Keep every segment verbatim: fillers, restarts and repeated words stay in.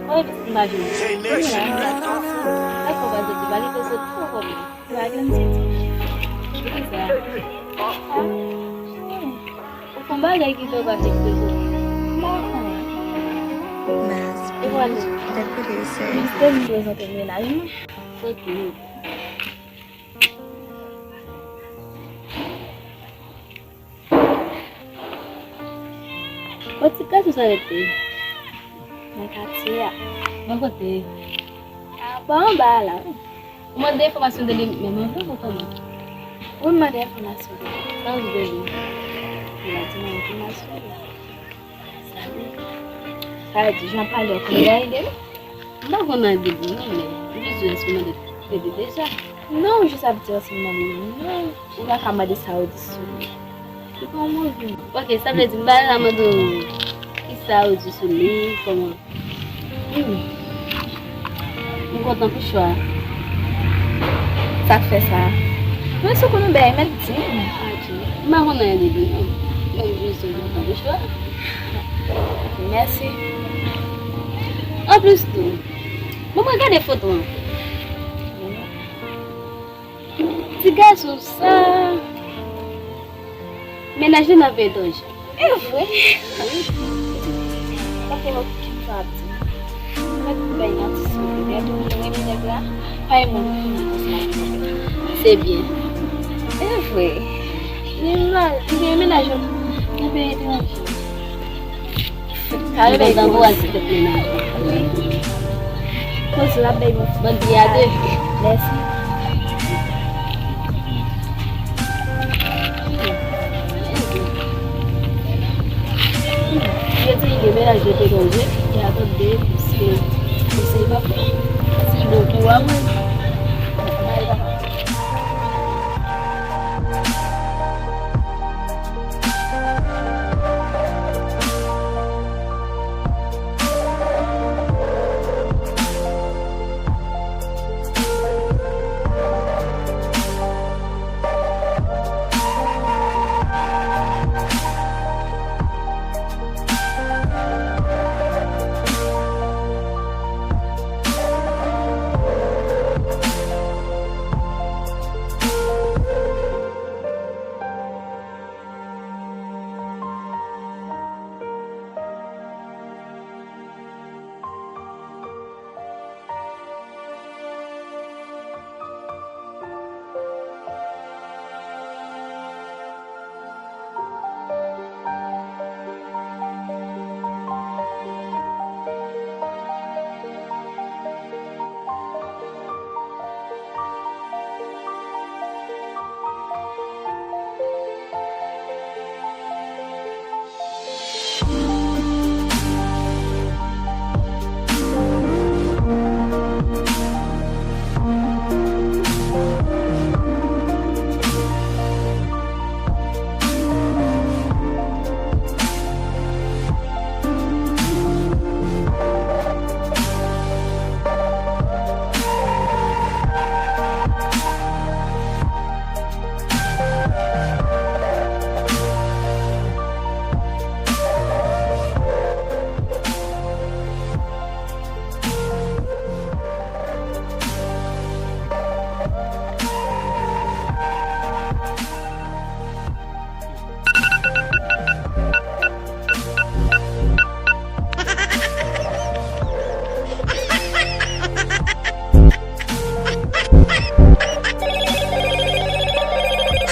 Mwen pitit m pa jwenn. Kounye a, sa fè w pa soti, pa gen kote soti, fò w vòlè. Bagay m se ti. Ki sa? Ou fè yon bagay ki fè w pa fè ekspresyon. Mwen konnen. E vwala. Jis te vin prezante m mennaj mwen. Soti. Bon, ti gason sa rete nan katye a. Nan kote? A, bò anba a la, wi. Ou mande enfòmasyon de li menm anvan ou kòman? Wi, m mande enfòmasyon de li. Sa w di de li? Li pa di mwen enfòmasyon. Sa vle di, jan w pale a, ou konn bagay de li? M pa konn anyen de li, non, men m jis di èske w mande de li deja? Non, ou jis ap di èske m mande li, non. Ou pa ka mande sa ou di sou li. Li pa yon move moun. Ok, sa vle di, m pa ka mande w kisa ou di sou li, kòman. Hmm. M kontan pou chwa. Sa k fè sa? Men si w konn yon bagay, men di m. M pa konn anyen de li, non. Men m jis di m kontan pou chwa. Mèsi. Anplis tou, bon, mwen gade foto an. Ti gason sa, mennaj li nan veye danje. E vre? Wi. Sa fè mwen ki sa ap di. Mwen bay nan ti souri. Lè tou mwen renmen nèg la, pa yon moun ki konn konsa. Se byen. E vre. Li mal, li gen mennaj nan peyi etranje. Mwen kontan pou w al ti fèt mennaj la. Wi. Koze w ap bay mwen. Bandi a de. Mèsi. Yo di li gen mennaj etranje, li atande si, si l ap fè. Si l bon pou a mwen. Bay papa.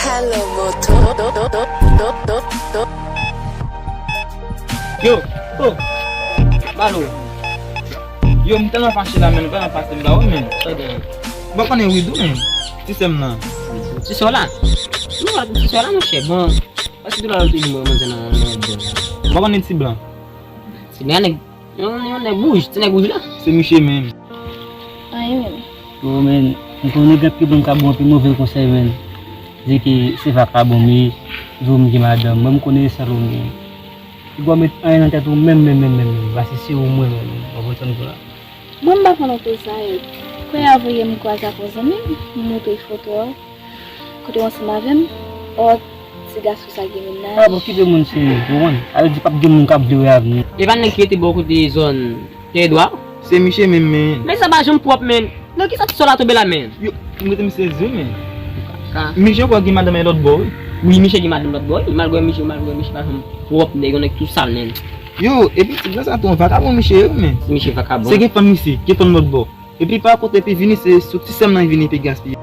Hello, moto. Yo, oh, Malo. Yo, m tèlman fache la, men, m tèlman pase m ba ou, men. Ou pa konnen Widou, men. Ti sè m nan. Ti sè w la? Non, ti sè w la, monchè. Bon, paske tou la, ou te di mwen, manzè nan, nan, nan. Ou pa konnen Ti Blan? Ti Blan, nèg, yon, yon nèg wouj, ti nèg wouj la. Se misye menm. Anyen menm. Yo, men, m konnen nèg ap pi bon ka bon anpil move konsèy, men. Di ke se va pa bon, men, di w m gen madanm. Mwen, m konnen se sèl ou m gen. Ou pa met anyen nan tèt ou menm, menm, menm, menm, menm. Paske se ou mwen menm, menm. W konprann sa m di w la? Mwen, m pa konn koze sa yo. Frè a voye m kwaze ak yon zanmi m, m montre foto a. Kote w ansanm avè m? Ò, Se gason sa gen mennaj. Ah, bon, kite moun cheri, ou konprann? Sa vle di p ap gen moun k ap vle wè avni. E pa nèg ki rete bò kote zòn Tè Edwa? Se miche menm, men. Men sa pa janm pwòp, men. Nan ki sòt sò la tonbe la, men? Yo, m rete m sezi, men. Ka. Miche kwè gen madanm lòt bò, wi. Wi, miche gen madanm lòt bò, wi. Malgre miche, malgre miche pa janm pwòp, nèg, yon nèg tou sal, men. Yo, epi ti gran sa tou yon vakabon, miche, wi, men. Miche vakabon. Se gen fanm isi, gen fanm lòt bò. Epi pa kote epi vini se sou ti sè m nan vini epi gaspiye.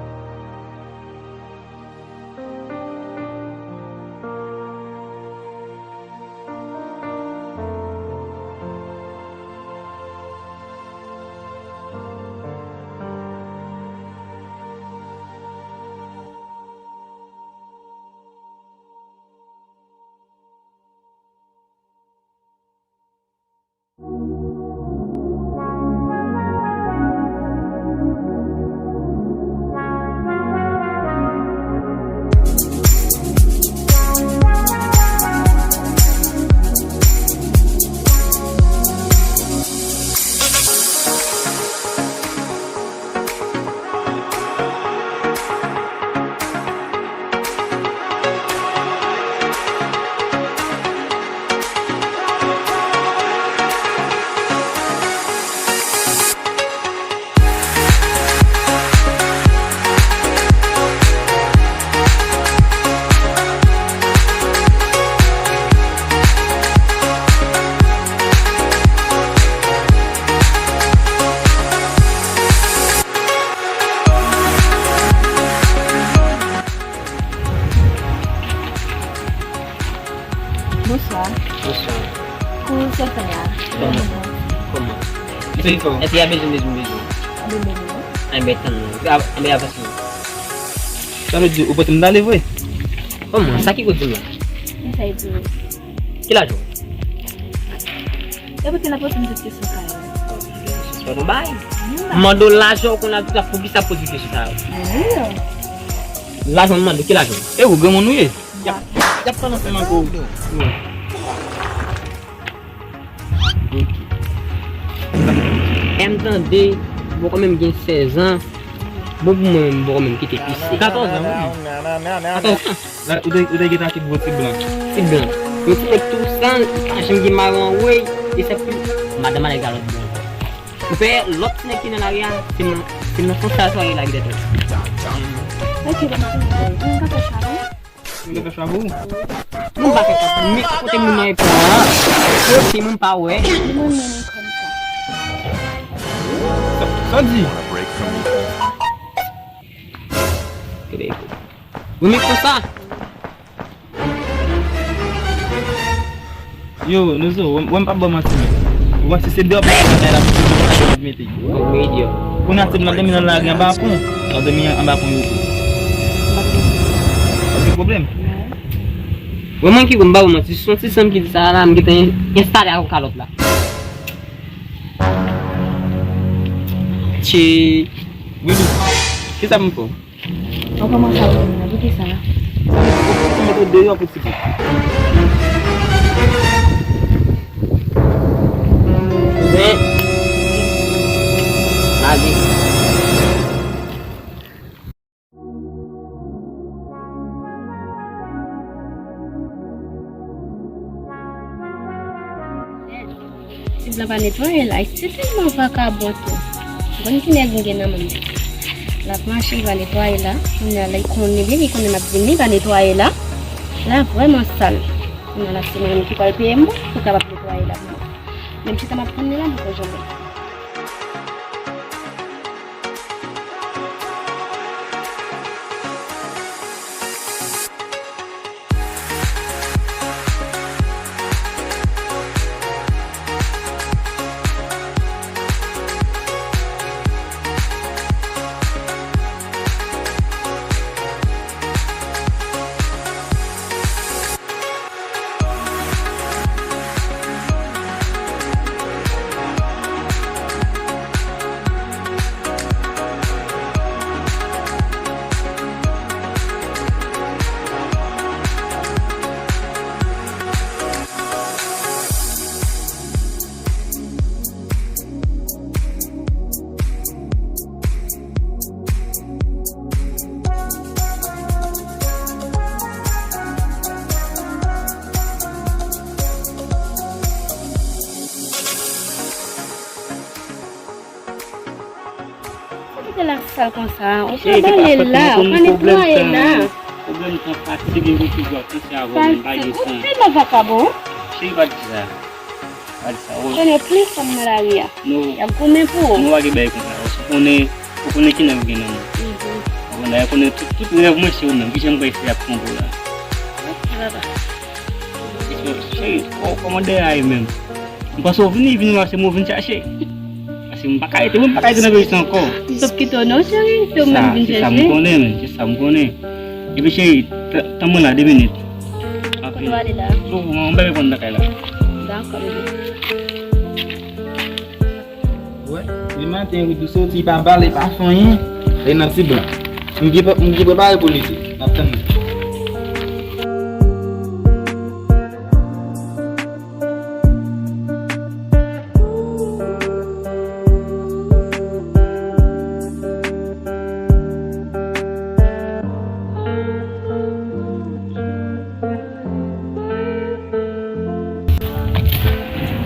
Bonswa. Bonswa. Kou sèt an la. Kòman? Kòman? Èske, èske y a bezwen, bezwen, bezwen? A bezwen, bezwen. Anben, tann nou. A, anben, avanse nou. Sa vle di, ou pote m dale vre? Kòman? Sa ki koze m la? Ki sa y di w? Ki lajan w? E poukisa n ap poze m tout kesyon sa yo? Sa bon bay. M mande w lajan w konn ap di la, poukisa ap poze kesyon sa yo? Lajan m mande w, ki lajan w? E ou, granmoun ou ye? Y ap, y ap pale ansanm ak ou. M tande, bon, kanmenm gen sèz an. Bon, pou mwen, m poko menm kite pise. Katòz an, wi. Katòz an. La, ou te, ou te gentan ak gwo ti blan. Ti blan. Yon ti nèg tou san, pa janm gen mari anwey, e se pou madanm a nèg la lòt bò. Ou fè lòt ti nèg ki nan lari a, se nan, se nan sans sa swa la gen tèt. Ok, bon, m ap vin, m ka fè sa, non? Ou te fè chwa pou ou? Moun pa fè sa. Men kote moun nan ye pran an? Kote moun pa wè? Li mwen mennen kòm sa. Sa, sa di? Ou men konsa? Yo, Lozo, wè, wè m p ap ba w manti, men. Ou wè, si se de w ap mete, mete. Kòm medya. Kounye a, ti m nan dòmi nan lari anba pon. L ap dòmi anba pon yo tou. Pa gen pwoblèm. Wè mwen ki m pa ba w manti, si se yon ti sè m ki di sa la, m gentan enstale ak yon kalòt la. Tchè. Willy, kisa m fè w? Ou kòmanse ap vin la, poukisa? Ou mete w deyò pou ti bout. Kouzen, lage. Ti blan pa netwaye la, e se tèlman vakabon tou. Bon, ki nèg m gen nan men m. L ap mache, li pa netwaye la. Kounye a, li konnen byen, li konnen m ap vini, li pa netwaye la. La vrèman sal. Kounye a la, se mwen menm ki pral peye m pou kapab netwaye la pou mwen. Menm chita m ap tann li la, m poko janm wè. Cheri, se pa fòt mwen, ou konnen pwoblèm tan. Pwoblèm tan, fatige, m toujou ap panse avè w, men m pa gen tan. Ou tèlman vakabon. Cheri, pa di sa. Pa di sa, oh. Konnen plis fanm nan lari a. Y ap goumen pou ou. Nou pa gen bagay konsa. Ou konnen, ou konnen ki nèg ou gen nan men. Ou konnen, ou konnen tout, tout rèv mwen se ou menm. Kijan m kwè se y ap twonpe w la? Cheri, kò-, kòman dèyè a ye menm? M panse w vini, vini mache, mwen vin chache. Paske m pa ka rete, mwen pa ka rete nan peyi sa ankò. M p ap kite w non, cheri, se ou menm vin chache. Sa, se sa m konnen, men, se sa m konnen. Epi cheri, t-, tann mwen la, de minit. Kote w ale la? Sou, mwen, mwen bebe konn nan kay la. Dakò, bebe. Wè, li maten, wi, dou soti, pa bale, pa fè anyen. Li nan ti blan. M gen, m gen prepare pou li tou. N ap tann li.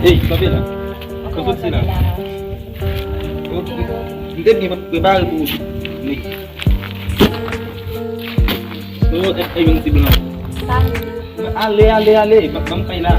Ey, kanpe la. Kòman w soti la? Kanpe la? Ok. M te byen prepare pou ou. Men. Oh, e, e, yon ti blan. Pa vle. Ale, ale, ale. Ban, ban m fè la.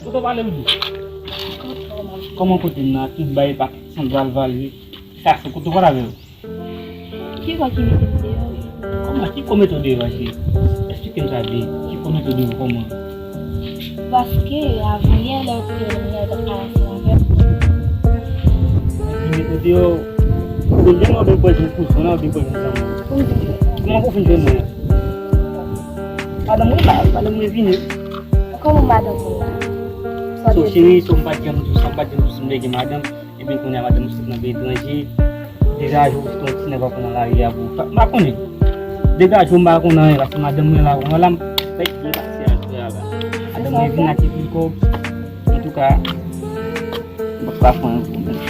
Ou kote w pale m di? Kòman kote m nan? Tout bagay pa santi valval wi. Sa se kote w pale avè w. Ki kò ki mete m deyò? Kòman? Ki kò mete w deyò a, cheri? Eksplike m sa byen. Ki kò mete w deyò kòman? Paske avan yè lè w te wè m nan, w t ap pale ansanm avè m. Ki mete w deyò? Ou konn jan mwen bezwen jwenn kouzen an, ou bezwen jwenn zanmi. Kòman pou w fin jwenn mwen an? Madanm mwen la, madanm mwen vini. Kòman madanm mwen la? So, cheri, so m pa t janm di w sa, m pa t janm di w si m te gen madanm. Epi kounye a madanm ou sot nan peyi etranje, degaje w, ou sot yon ti nèg w ap pran nan lari a pou, m pa konnen. Degaje w, m pa konnen anyen, paske madanm mwen la, kounye a la, m fèk byen pase ak frè a la. Madanm mwen vin ak epi kòb. Antouka, m p ap ka fè anyen pou mwen.